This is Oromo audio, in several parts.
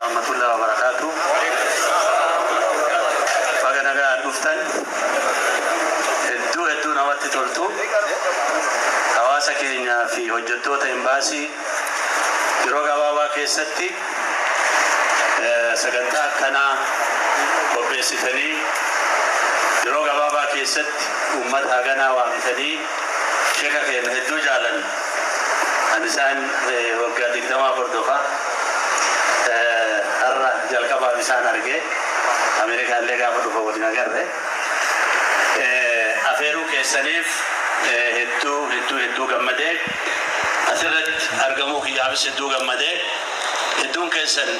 Rahmatullahi wa barakaatu. Baga nagaan dhuftan. Hedduu hedduu namatti toltu. Hawaasa keenyaa fi hojjettoota imbaasii yeroo gabaabaa keessatti sagantaa akkanaa qopheessitanii, yeroo gabaabaa keessatti uummata haganaa waamtanii, sheeka keenya hedduu jaalanna. Ani isaan waggaa 20 hordofa. Har'a jalqabaaf isaan arge. Ameerikaallee gaafa dhufa waliin agarre. Afeeruu keessaniif hedduu hedduu hedduu gammadee, asirratti argamuu kiyyaafis hedduu gammadee. Hedduun keessan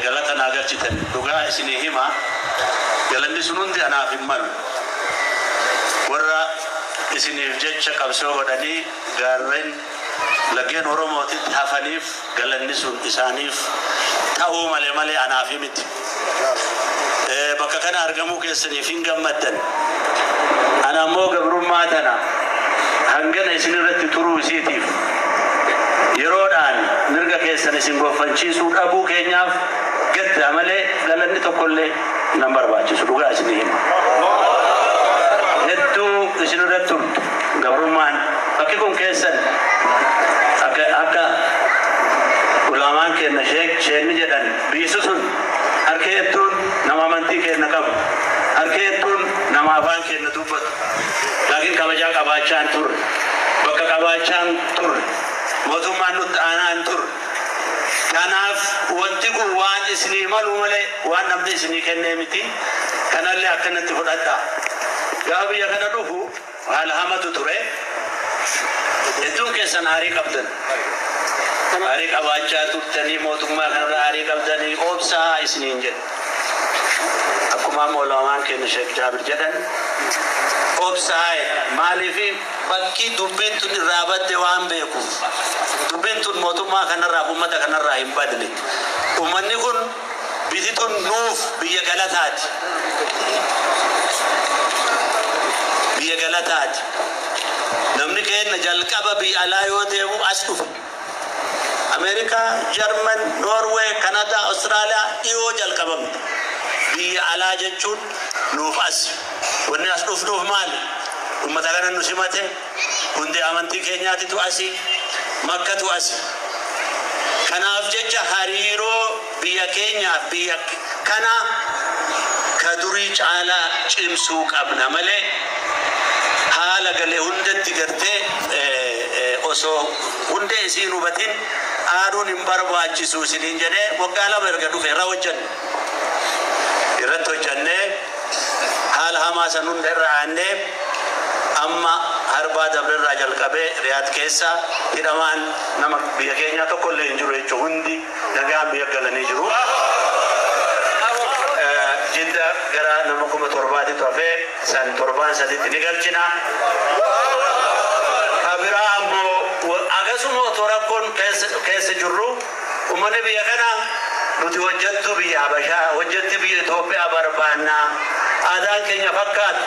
galata naa galchitan. Dhugaa isinii hima, galanni sun hundi anaaf hin malu. Warra isiniif jecha qabsoo godhanii gaarreen laggeen Oromootitti hafaniif galanni sun isaaniif ta'uu malee malee anaaf miti. Bakka kana argamuu keessaniif hin gammaddan. Ana ammoo gabrummaa tana hangana isin irratti turuu isiitiif, yeroodhaan mirga keessan isin gonfachiisuu dhabuu keenyaaf gaddaa malee galanni tokkollee nan barbaachisu, dhugaa isinii hima. Hedduu isin irratti turte gabrummaan. Bakki kun keessan. Akka ulaamaan keenya sheek sheenni jedhan, biyyi sun harka hedduun nama amantii keenya qabu, harka hedduun nama afaan keenya dubbatu, laakiin kabajaa qabaachaa hin turre, bakka qabaachaa hin turre, mootummaan nutti aanaa hin turre. Kanaaf wanti kun waan isinii malu malee waan namni isinii kennee miti. Kanallee akkanatti fudhadhaa. Gaafa biyya kana dhufu haala hamatu ture. Hedduun keessan aarii qabdan. Aarii qabaachaa turtanii, mootummaa kanarra aarii qabdanii, obsaa isiniin jedhe. Akkuma amma ulamaan keenya Sheek Jaabir jedhan, obsaa. Maaliif? Bakki dubbiin tun irraa badde waan beekuuf. Dubbiin tun mootummaa kanarraa, uummata kanarraa hin badne. Uummanni kun, biyyi tun nuuf biyya galataati. Biyya galataati. Namni keenya jalqaba biyya alaa yoo deemu as dhufa. Ameerikaa, Jarman, Noorwee, Kanadaa, Awustiraaliyaa dhiyoo jalqabamte. Biyya alaa jechuun nuuf as. Wanni as dhufnuuf maali? Uummata kana nu simate, hundee amantii keenyaatitu asi, Makkatu asi. Kanaaf jecha hariiroo biyya keenyaaf biyya kana ka durii caalaa cimsuu qabna malee, haala galee hundatti gartee osoo hundee isiin hubatin aaduun hin barbaachisu isiniin jedhee, waggaa 2 erga dhufe irra hojjanne. Irratti hojjannee, haala hamaa san hunda irra aannee, amma harbaa dabrerraa jalqabee Riyaad keessa hidhamaan nama biyya keenyaa tokko illee hin jiru jechuun, hundi nagaan biyya galanii jiru. Jidda gara nama 7,000tu hafee, san torbaan 3tti ni galchina. Ka biraa ammoo, akkasuma otoo rakkoon keessa jirru, uummanni biyya kanaa nuti hojjettuu biyya Habashaa, hojjettii biyya Itoophiyaa barbaannaa. Aadaan keenya fakkaatu,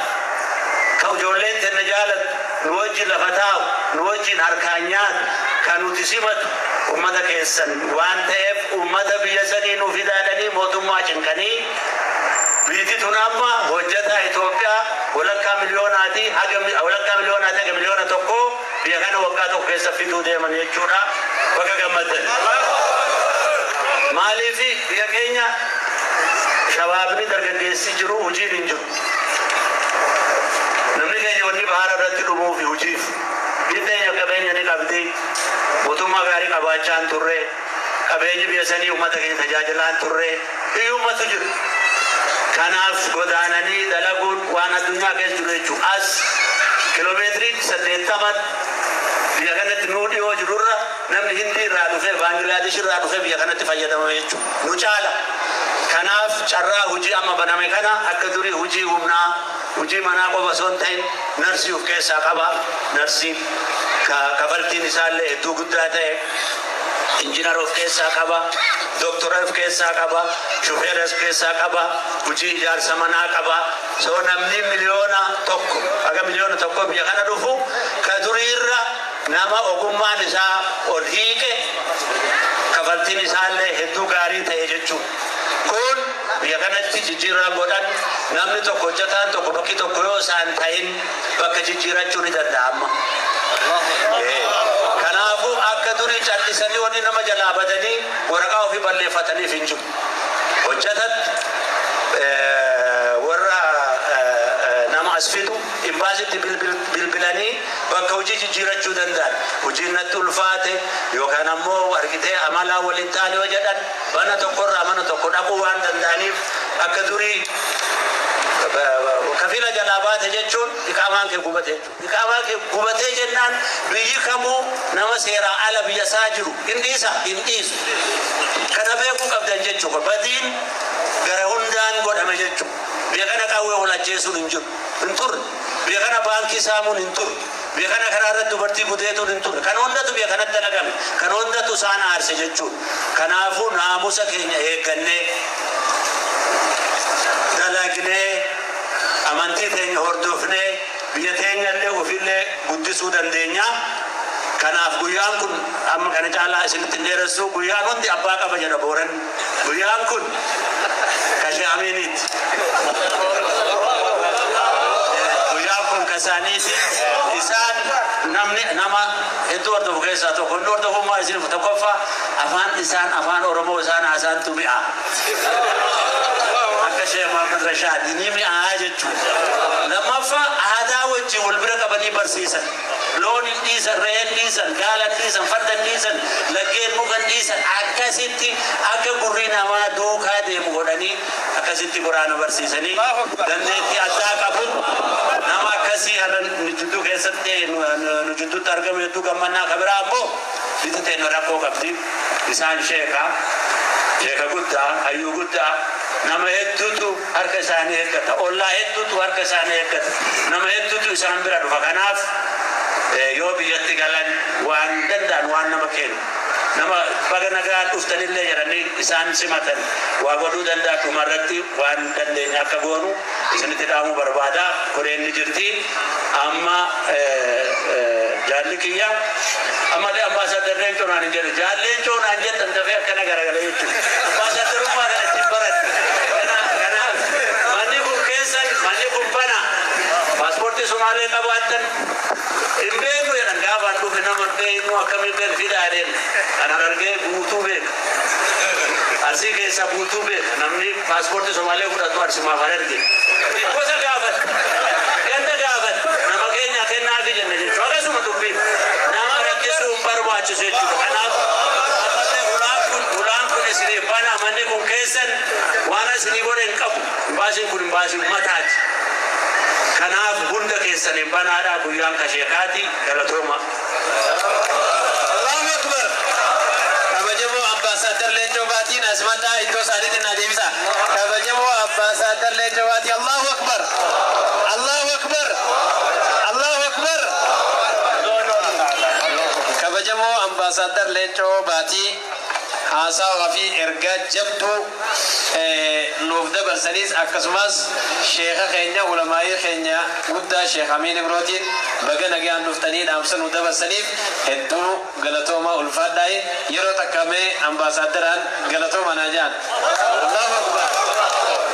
ka ijoolleen tenna jaalattu, nu wajjin lafa taa'u, nu wajjin harkaan nyaatu, kan nuti simatu uummata keessan waan ta'eef, uummata biyya sanii nu fidaadhanii mootummaa cinqanii, biyyi tun amma hojjetaa Itoophiyaa walakkaa miliyoonaati haga 1 miliyoona biyya kana waggaa tokko keessa fiduu deeman jechuudha. Bakka gammaddan. Maaliif? Biyya keenya shabaabni dargaggeessi jiru hojiin hin jiru. Namni keenya wanni bahara irratti dhumuufi hojiif. Biyyi teenya qabeenya ni qabdi. Mootummaa gaarii qabaachaa hin turre. Qabeenyi biyya sanii uummata keenya tajaajilaa hin turre. Hiyyummatu jiru. Kanaaf godaananii dalaguun waan addunyaa keessa jiru jechuudha. As kiloomeetirii 80 biyya kanatti nuu dhiyoo jirurra namni Hindii irraa dhufee, Baangilaadesh irraa dhufee biyya kanatti fayyadama jechuudha. Nu caala. Kanaaf carraa hojii amma baname kana akka durii hojii humnaa, hojii manaa qofa osoo hin ta'in, narsii of keessaa qaba. Narsii kafaltiin isaallee hedduu guddaa ta'e. Injinar of keessaa qaba, doktora of keessaa qaba, shufeera of keessaa qaba, hojii ijaarsa manaa qaba. So namni 1 miliyoona haga 1 miliyoona biyya kana dhufu, ka duriirra nama ogummaan isaa ol hiiqe. Kaffaltiin isaallee hedduu gaarii ta'e jechuudha. Kun biyya kanatti jijjiirraa godhan namni tokko hojjetaan tokko bakki tokko yoo isaan ta'in bakka jijjiirachuu ni danda'ama. Kanaafuu akka durii callisanii wanni nama jalaa badanii waraqaa ofii balleeffataniif hin jiru. Hojjetatti warra nama as fidu imbaasitti bilbilanii bakka hojii jijjiirachuu danda'an. Hojiin natti ulfaate yookaan ammoo argitee amalaa waliin taane yoo jedhan mana tokkorraa mana tokko dhaquu waan danda'aniif akka durii kafila jalaa baate jechuun iqaamaan kee gubate jechuudha. Iqaamaan kee gubatee jennaan biyyi kamuu nama seeraa ala biyya isaa jiru hin dhiisa hin dhiisu. Kana beekuu qabdan jechuudha. Badiin gara hundaan godhame jechuudha. Biyya kana qawwee wal ajjeesuun hin jiru. Hin turre. Biyya kana baankii saamuun hin turre. Biyya kana karaa irratti dubartii gudeetuun hin turre. Kan hundatu biyya kanatti dalagame. Kan hundatu isaan aarse jechuudha. Kanaafuu naamusa keenya eeggannee dalagnee amantii teenya hordofnee biyya teenya illee ofillee guddisuu dandeenya. Kanaaf guyyaan kun amma kana caalaa isinitti hin dheeressu, guyyaan hundi abbaa qaba jedha Booran. Guyyaan kun ka Amiiniiti. Guyyaan kun ka isaaniiti. Isaan namni nama hedduu hordofu keessaa tokko. Inni hordofummaa isin tokkoffaa afaan isaan afaan Oromoo isaan haasaantu mi'a. Akka Sheekh Muhammad Rashaad ni mi'aa jechuudha. Lammaffaa aadaa wajjin wal bira qabanii barsiisan. Loon hin dhiisan, re'een dhiisan, gaala dhiisan, farda dhiisan, laggeen muka dhiisan, akkasitti akka gurri namaa duukaa deemu godhanii akkasitti quraana barsiisanii dandeettii addaa qabu. Nama akkasii har'a nu jidduu keessatti nu jidduutti argamu hedduu gammannaa. Ka biraa ammoo biyyi teenya rakkoo qabdi. Isaan sheeka. Sheeka guddaa, hayyuu guddaa, nama hedduutu harka isaanii eeggata. Ollaa hedduutu harka isaanii eeggata. Nama hedduutu isaan bira dhufa. Kanaaf yoo biyyatti galan waan danda'an waan nama kennu. Nama baga nagaan dhuftanillee jedhanii isaan simatan waa godhuu danda'a, dhumarratti waan dandeenya akka goonu isinitti dhaamuu barbaada. Koreen ni jirti. Amma jaalli kiyya ammallee ambaasaadar Leencoo naan hin jedhu. Jaal Leencoo naan jettan dafee akkana garagala jechuudha. Ambaasaaddarummaa kana ittiin baradhe. Kanaaf manni kun keessan, manni kun bana. Paaspoortii Sumaalee qabaattan hin beeku jedhan, gaafaan dhufe nama hin beeknu, akkamiin beeku fidaa jedheen. Kan Harargee guutuu beeka. Arsii keessa guutuu beeka. Namni paaspoortii Sumaalee fudhatu Arsimaaf Harargee. Gosa gaafata. Ganda gaafata. Nama keenya kennaafi jenna jechuudha. Akkasuma dubbiin nama rakkisuu hin barbaachisu jechuudha. Kanaaf ammallee ulaan kun isiniif bana, manni kun keessan, waan isinii godhe hin qabu. Imbaasiin kun imbaasii ummataati. Kanaaf hunda keessaniin banaadhaa, guyyaan kasheekaati, galatooma. Allahu Akbar. Kabajamoo Ambaasaadar Leencoo Baatiin asmadhaa iddoo isaaniitti naa deebisa. Kabajamoo Ambaasaadar Leencoo Baatii, Allahu Akbar. Allahu Akbar. Allahu Akbar. Kabajamoo Ambaasaadar Leencoo Baatii haasawaa fi ergaa jabduu nuuf dabarsaniis, akkasumas sheeka keenya, ulamaayii keenya guddaa Sheekh Amiin Ibrootiin baga nagaan dhuftanii dhaamsa nu dabarsaniif hedduu galatoomaa, ulfaadhaayi. Yeroo takkamee ambaasaadaraan galatooma naa jaan. Allahu Akbar.